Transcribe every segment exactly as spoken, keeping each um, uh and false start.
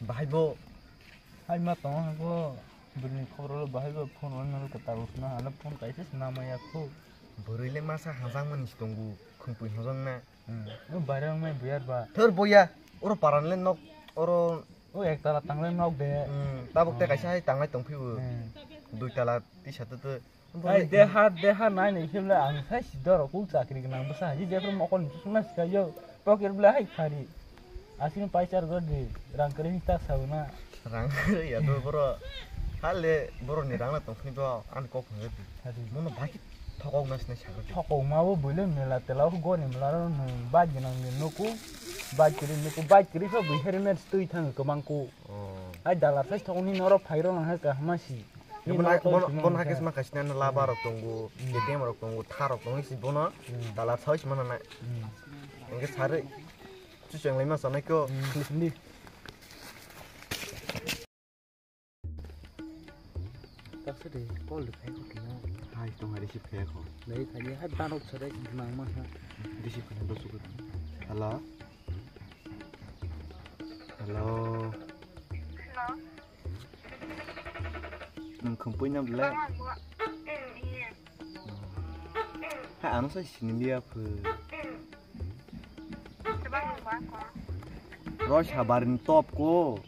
Bahai bo. Hai ma tongo habo. Bwrwini khobor o bahai bo phone on nang kwtal wngkha na hano phone kaisa se nama ya kho. Bwrwi le masa hajak mani se tongo, khwngpui hajak na. Hmm. O baire wngmai buyar ba. Thor boya, oro paran le nok, oro. O ek tala tanglai nok de. Hmm, tabuk te kaisa hai tanglai tongphi bo. Hmm. Dui tala tisa to to. Ai, deha, deha nai nai khe bwle ang sai si dorok kuk chakri gwnang bwsa hai je jephru mokol ni sukna sika yo. Pocket bwle hai khari. Asini paisa rwdi, rang kwrwi ta sauna. Rang kwrwi ya to boro. Hale boro ni rang na tongphni bo ani kok phang di. Hadi. Mono baki thokok na sinai sakri. Thokok ma bo bwle mela tela ko goni mela ro nung bike gwnang ni nuku. Bike kwrwi nuku, bike kwrwi pha bwi helmet twi thang kwbang ko. Oh. Ai dalar sai thokni noro phairo nang hai kahma si. Ni Bono, nok bono, sini bono hake nang sima kasina na laba rok tongo, Hmm. K T M rok tongo, thar rok tongo, si bono Hmm. Dalar sao si mana na. Hmm. Engke sari, chucheng lai ma sanai ko. Hmm, sindi. Taksa de, call de khai ko tino. Hai, tong hari si khai ko. Dai khai ni, hai banok sare nang ma ha. Receive khai dos ko. Hello. Hello. Hello. Nung khum pui nam le. Hai, ano sa sini dia phu. Roi sabarin top ko.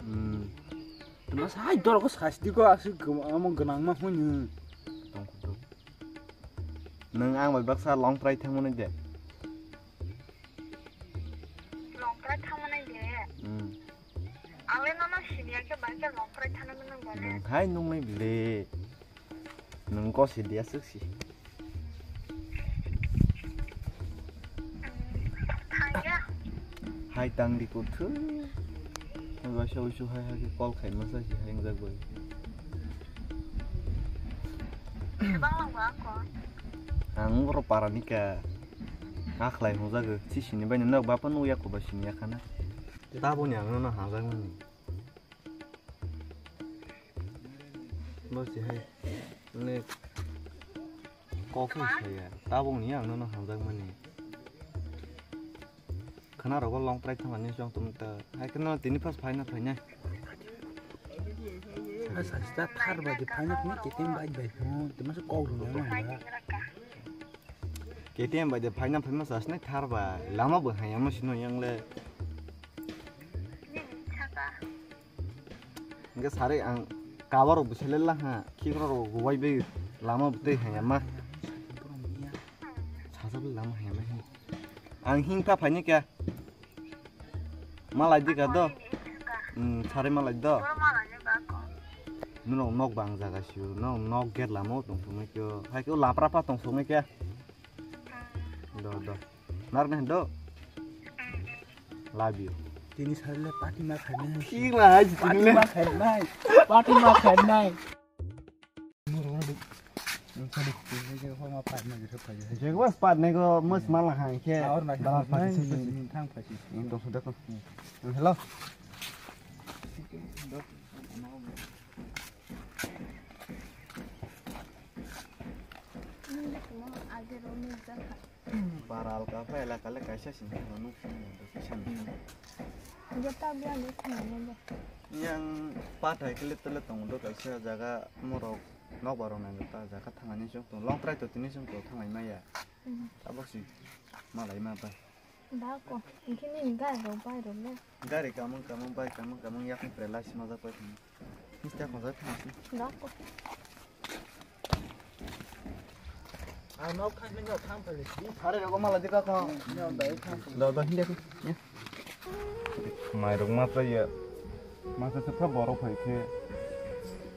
Hmm. Tuma sai dor ko sasti ko asu amo gwnang ma hunu. Tong ko. Nung ang bai baksa long try thang mani de. Long try thang mani de. Hmm. Ang le nono sini ya ke bai ke long try thang mani de. Nung hai nung nai bile. Nung ko si dia suk si. Hai tang di kuthu. Ba shau shu hai hai call khai masa si hai jak bai. Ang boro para ni ka. Akhlai hung jak si sini bai nang ba pa nu ya ko ba sini ya kana. Tabo ni ang no hajak mani. Bo si hai. Ne. Kok se saya. Tabung ni ang no hamjak mani. Khana rogo long try thang ani song tum ta. Hai khana tini pas phaina phaina. Asa sta thar ba di phaina phaina kitim bai bai. Tuma se kok rung. K T M bai de phaina phaima sasnai thar bai. Lama bo hayama sino yang le. Hingke sari ang kabar rok bwsai le lang ha, khikrok rok bo wai bai lama bwtwi hayama. Sajak le lama hayama hin. Ang hing ta phaini kya? Malai di ka do? Hmm, sari malai do? Nung nok bang jaga siu, nung nok gate lama tong sung kyo. Hai kyo lapra pa tong sung kya? Do, do. Nar neh do. Love you. Tini sarle party ma khainai. Ki ma hai tini Party le. Ma khainai. Party ma khainai. Jek was part nego mas mala hai khe. Aur na dalam party sini. Thang pasi. Ini tong sudah kok. Hello. Para alka pha elaka le kaisa sini thangma nuk sini do kisa ni. Jota bia ni thangma do. Yang pathai kele tele tongo do kaisa jaga morok nok baro nang ta jaga thangani song tong long try to tini song to thangai maya. Abo si malai ma bai. Ba ko, hingke nini gari rok, bike rok le? Gari kamung kamung, bike kamung kamung, yakung prelai si majak pai thang. Mister khonjak thang si. Ba ko. Ang nok thang ni nok thang pali si. Sare rok mala dika ko. Nok dai thang. Lo do hindi ko. Mai rok ma pai ya. Masa sepha borok phai khe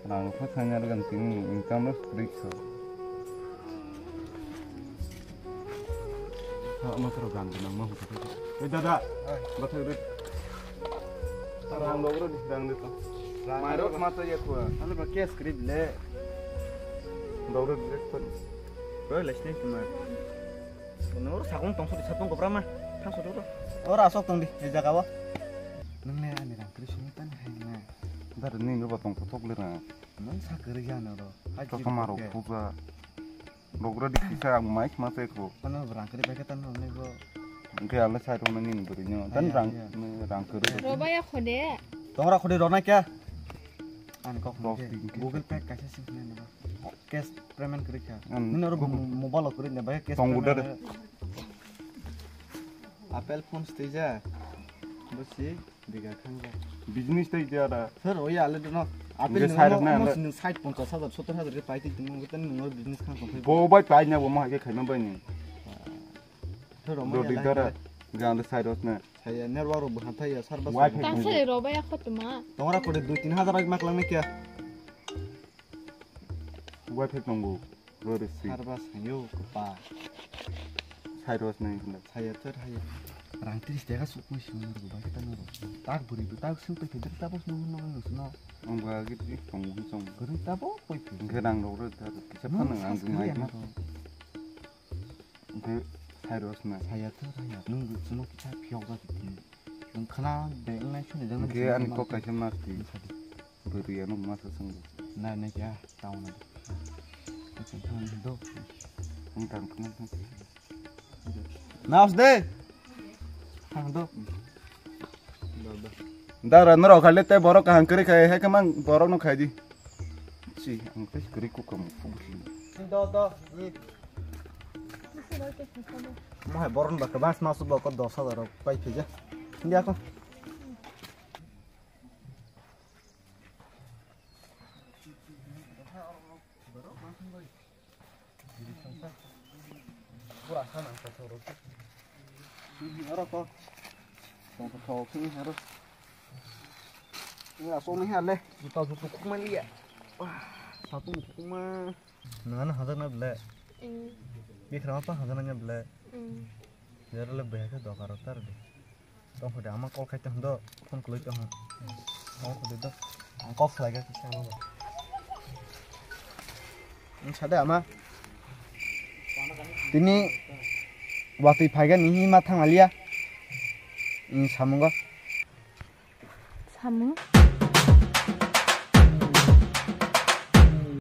rang kha thangya rwgam tini income rok strict kha. Ha, ma thoro gan gwnang ma hukha. Ei dada, bathai rw. Rang dogrw di, rang di to. Mai rok ma twi ya khwa. Ano ba cash krip le. Dogrw di to. Roi lesni tuma. Noro sakung tong suri sapung kopra ma. Thang suri ro. Ora asok tong di, e jaga o. Nung ne ani rang kri sumi tani hai na. Dar ni no ba tong kotok le rang. Nung sa kri ya no ro. Hai to kri kamaro ke. Phuga. Dogra di kisa ang mai ma te ko. Ano rang kri ba ke tan no ne go. Hwnkhe ang le sai rwna nini bwrwi no. Tan Haya, rang, haya. Rang kwrwi. Roba ya khode. Tongra khode rona kya? Ani kok Rok hwnkhe. Tingkhe. Google Pay kaisa sing khna nang. Cash payment kwrwi kha. Ang Nini oro Google. Mo-, mobile o kwrwi ne bai cash Tongo payment. Dare. Apple phone stay ja. Bosi. Biga khangja. Business tai dia da. Sir, oi ale dono. Apple Nge nung sai mo rok na mo ale. Sini sait ponchas hajar, sottor hajar ke pai tik tung mo tan nung business khang tong. Bo bai pai na bo mo hake khaima bai ni. Sir, mo Do ya di lai dara. Ga le sai rok na. Saya nerwa ro bhan thai ya sar bas. Wai phai Tang tongo. Sale roba ya khotuma. Tongra kode dui tin hajar mak lang ne kya? Wai phai tongo. Rori si. Harba sayo kwpa. Sai rok nai hinda. Saya ter haya. Rang tris taka sukmai sung nang rw bai ta nang rw. Tak buri bu tak sung pe phedr ta bos nung nung nung sung. Ang ba git git tong bung song. Guri ta bo poi phi. Hwnkhe rang rok rw ta kisa Nung phan ang sas ang guri mai. Ano rw. Hwnkhe sai rok nai. Saya ter haya. Nung bu sung kisa phiok ja ti. Nung khana de nai sung de. Hwnkhe ani kok kaisa mas ti. Bwrwi ano masa swngo. Nai nai kya tauna. Kachang thang do. Ang tang thang thang. Naos de. Thang do. Dara norok khaile te borok kaham kwrwi khai hai khe mang borok no khai di. Si ang tei kwrwi kuk kamu. Do do. Mo hai boron ba kebas masu ba ko dos hajar rok pai phija. India ko. Pura sana sa soro. Aro ko. Tong ko thok sini aro. Ini asal ni hale. Juta juta kuma liya. Wah, satu kuma. Nang ano hajak na bele. Mm. Bikram apa hajak na bele. Mm. Jara le beha ke doka rok tar de. Tong khode ama call khai tong do, phone kwlwi tong. Tong khode do. Ang call khlai ga kisa ano. Ang sade ama. Tini watwi phai ga ni ma thang alia. Ni samungo. Samung?